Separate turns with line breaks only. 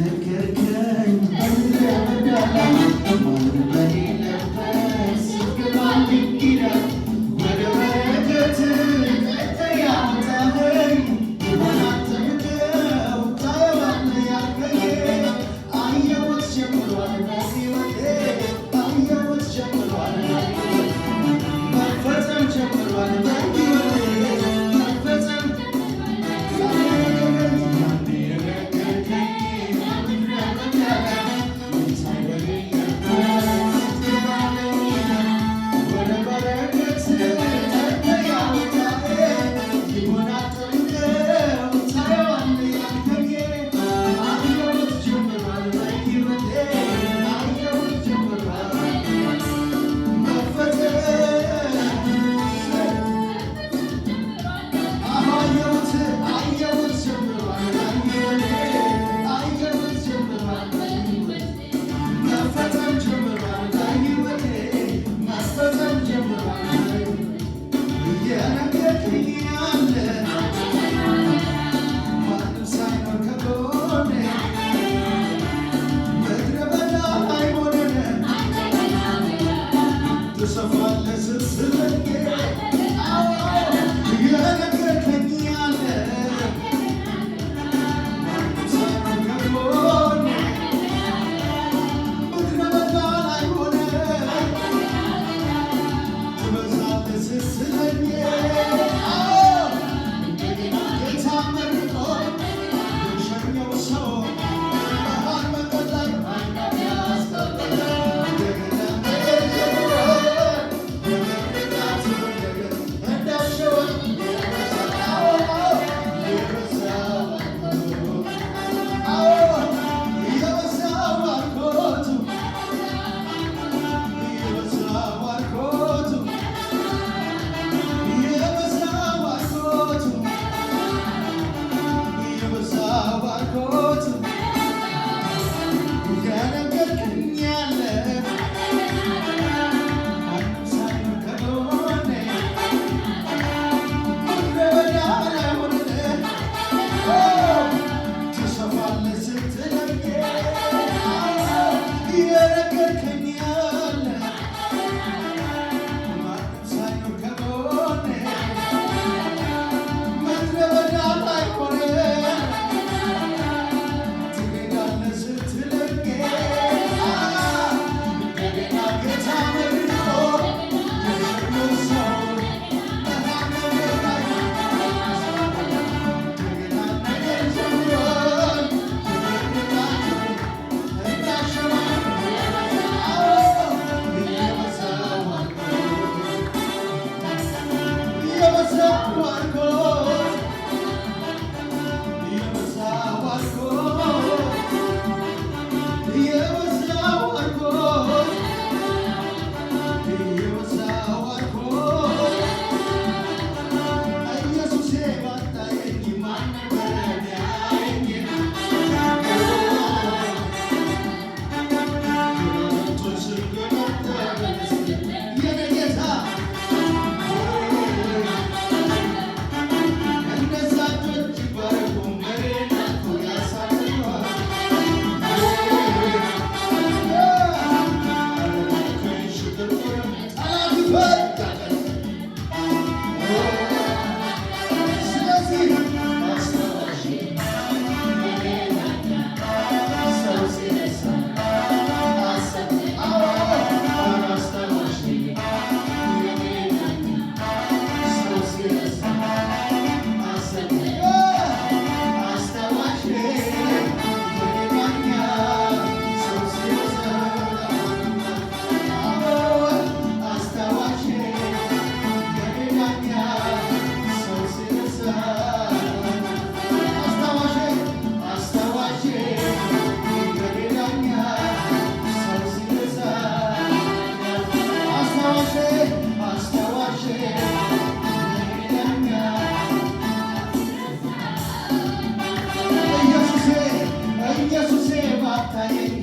የነገርከኝ በምድረ በዳ ላይ ማንም በሌለበት ስትገባልኝ ኪዳን ወደ በረከት ጠርተህ ያመጣኸኝ ይሆናል ጠብቀው ታየዋለህ ያልከኝ አየሁት ጀምሯል በሕይወቴ፣ አየሁት ጀምሯል፣ መፈጸም ጀምሯል በሕይወቴ፣ መፈጸም። ያኔ የነገርከኝ በምድረ በዳ ላይ በሌለበት ስትገባልኝ ኪዳን ወደ በረከት ጠርተህ ያመጣኸኝ ይሆናል ጠብቀው ታየዋለህ ያልከኝ አየሁት ጀምሯል በሕይወቴ፣ አየሁት ጀምሯል መፈጸም። አየሁት፣ አየሁት ጀምሯል በሕይወቴ፣ አየሁት ጀምሯል፣ መፈጸም ጀምሯል በሕይወቴ፣ መፈጸም ጀምሯል። እየነገርከኝ ያለ ማንም ሳይኖር ከጎኔ ምድረ በዳ ላይ ሆነን ትሰፋለህ ስትለኝ፣ እየነገርከኝ ያለ ማንም ሳይኖር ከጎኔ ምድረ በዳ ላይ ሆነን ትበዛለህ ስትለኝ፣ እንደገና ጌታ መርቆ የሸኘው ሰው መሃል መንገድ ላይ ማንም ያስቀረ። እንደገና ነገር ጀምሯል የምርቃቱ ነገር እንዳሸዋ የበዛ፣ የበዛ ባርኮቱ፣ የበዛ ባርኮቱ፣ የበዛ ባርኮቱ፣ የበዛ ባርኮቱ። እየነገርከኝ ያለ ማንም ሳይኖር ከጎኔ ምድረ በዳ ላይ ሆነን ትሰፋለህ ስትለኝ፣ እየነገርከኝ ያለ ማንም ሳይኖር ከጎኔ ምድረ በዳ ላይ ሆነን ትሄዳለህ ስትለኝ፣ እንደገና ጌታ መርቆ የሸኘው ሰው መሃል መንገድ ላይ እንደገና ነገር ጀምሯል የምርቃቱ እንዳሸዋ የበዛ ባርኮት፣ የበዛ ባርኮት፣ የበዛ ባርኮት፣ የበዛ ባርኮት፣ የበዛ ባርኮት። ኢየሱሴ ባታየኝ ማን ነበረ ሚያየኝ? ክረምቱን ስንገላታ የኔ ጌታ እነዛ እጆች ይባረኩ መሬት እኮ ያሳልፏል። ጠላት ይፈር። ስለዚህ አስታዋሽ ሰው ሲነሳ አስታዋሽ ሰው ሲነሳ አስታዋሽ የኔ ሰው ሲነሳ አስታዋሽ የኔ ዳኛ ሰው ሲነሳ አስታዋሽ፣ አስታዋሽ የኔ ዳኛ ሰው ሲነሳ አስታዋሽ፣ አስታዋሽ የኔ ዳኛ። ኢየሱሴ፣ ኢየሱሴ ባታየኝ